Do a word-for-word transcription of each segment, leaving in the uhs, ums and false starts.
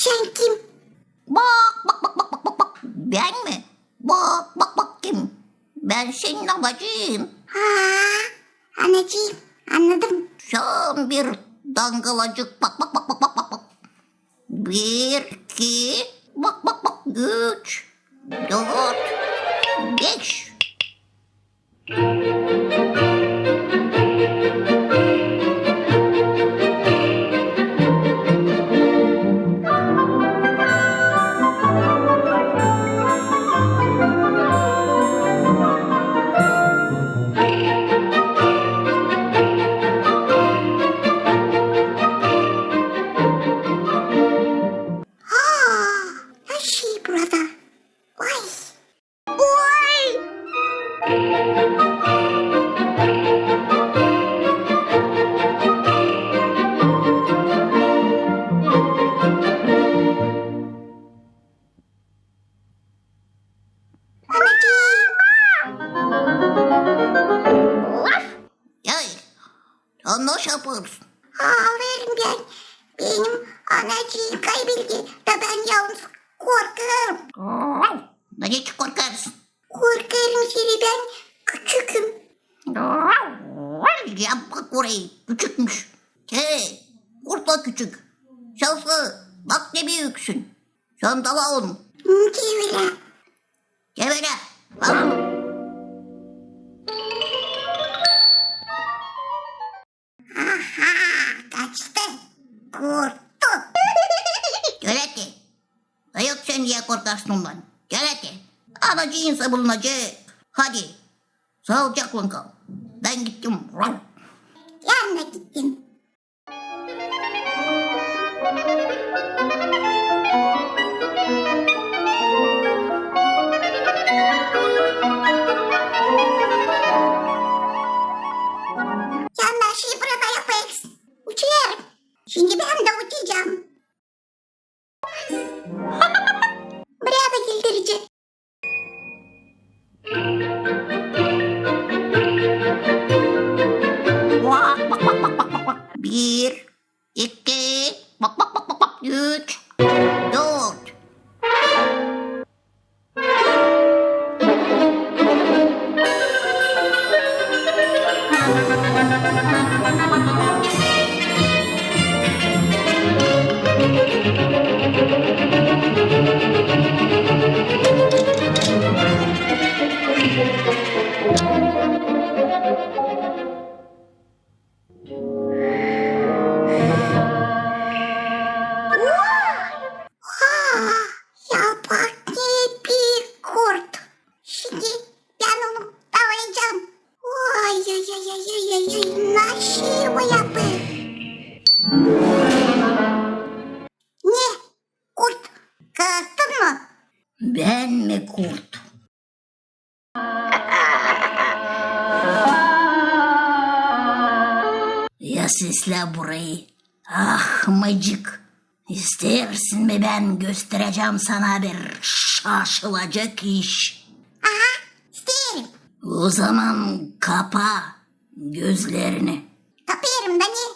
Sän kim? Bak, bak, bak, bak, bak, bak, bak. Bän mi? Bak, bak, bak, kim? Bän senin anacıın. Ha, anacıın, annadım. Sän bir dangalacık. Bak, bak, bak, bak, bak, bak, bak. Bir, iki, bak, bak, bak, üç, dört, beş. Ha, her şey burada. Vay. Oy! Anacıım! Laf! Yay, sen ne yapêrsın? Ağlêêrım bän. Benim anacıım kaybetti, da bän yalnız korkêrım. Da neçin korkêrsın? Korkêrım, zerä bän küçüküm. Yapma, korkêrım, küçükmüş. Te, kurt o küçük. Sän sä bak ne büüksün. Sän dala onu. Kevelä. Kevelä. Al. Aha, kaçtı. Kurttu. Gel eti. Yok, sän niye korkêrsın ondan? Gel eti. Anacıın sä bulunacek. Hadi. Saalıcaklan kal. Bän gittim. Yan da gittim. Sen nasıl burada yapêrsın? Uçêrım. Şindi bän dä uçacam. Buraya da güldürecek. Bak, bak, bak. Bir, iki, bak, bak, bak, bak, bak. Üç, dört. Oha! Ya bak, ne bir kurt. Şindi bän onu talayacam. Oy, oy, oy, oy, oy, oy, oy, nasıl o yapêr? Ne? Kurt, korktun mu? Bän mi kurt? Ya seslä burayı, ahmacık. İsteersin mi, bän gösterecäm sana bir şaşılacak iş. Aha, isteerim. O zaman kapa gözlerini. Kapêrım da ne?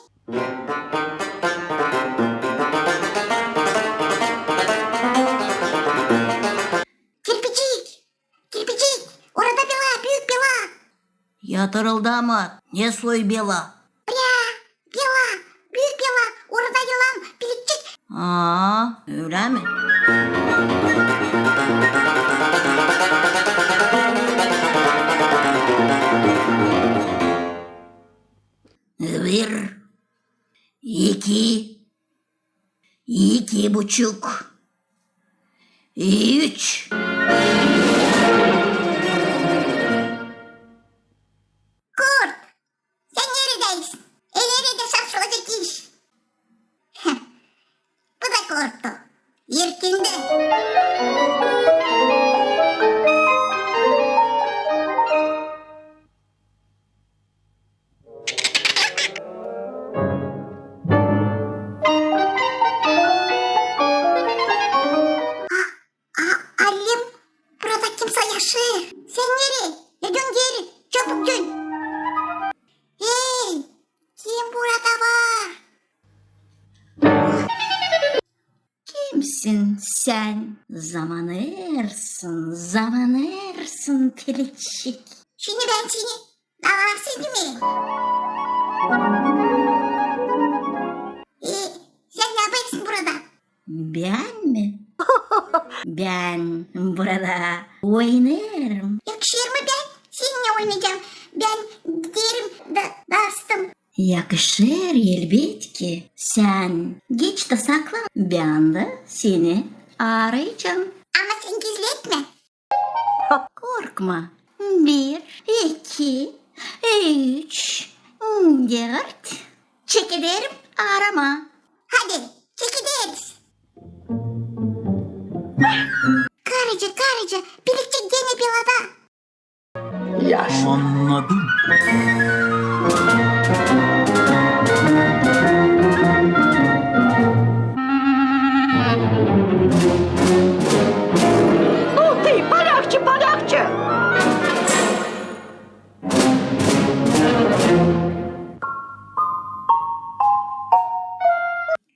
Kirpicik, kirpicik, orada bela, büük bela. Ya tırıldama, ne soy bela? Bela, bela, büük bela, orada yılan, pilikçik. Aa, ölä mi? Bir, iki, iki buçuk, üç. ettin sän. Zamanêrsın, zamanêrsın, pilikçik. Şindi bän seni dalarsın, dä mi? E, sän ne yapêrsın burada? Bän mi? Bän burada oynêêrım. Yakışêr mı bän seninnän oynayacam? Bän giderim da, darstım. Yakışêr, elbetki. Sän geç da saklan, bän dä seni arayacam. Ama sän gizletmä. Korkma. Bir, iki, üç, dört. Çekederim arama. Hadi, çekederiz. Karıca, karıca, pilikçik genä belada. Yaşa. Annadım. Nu, tı, polakça, polakça!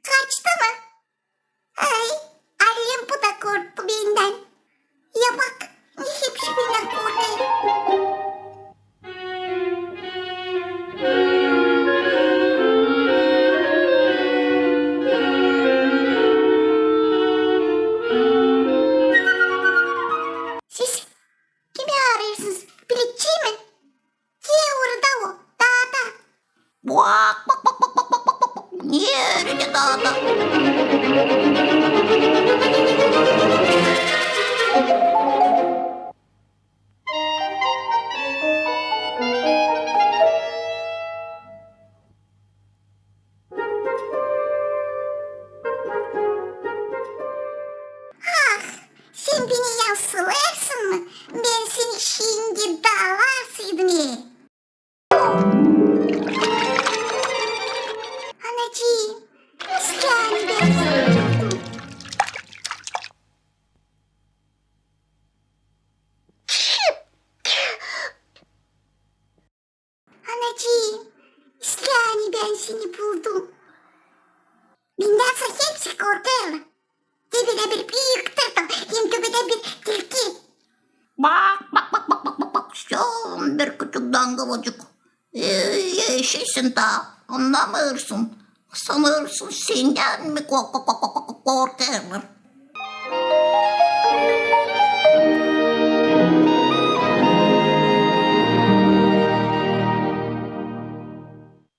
Kaçtı mı? Ay, alem bu da korktu bendän. Ya bak, ne hepsi bendän korkêr. Siz kimi arêêrsınız? Pilikçiyi mi? Te orada o, daada. Bak, bak, bak. Neredä daada? Ah, sän beni yansılêrsın mı? Bän seni şindi dalarsaydım e. Anacıım, islää ani bän seni buldum. Anacıım, islää ani bän seni buldum. Bendän sä hepsi korkêrlar. Te bölä bir büük tırtıl, hem te bölä bir tilki. Bak, bak, bak, sän bir küçük dangılacık. E, e, şeysin taa, annamêêrsın. Sanêrsın, sendän mi ko-, ko-, ko-, ko-, ko-, korkêrlar?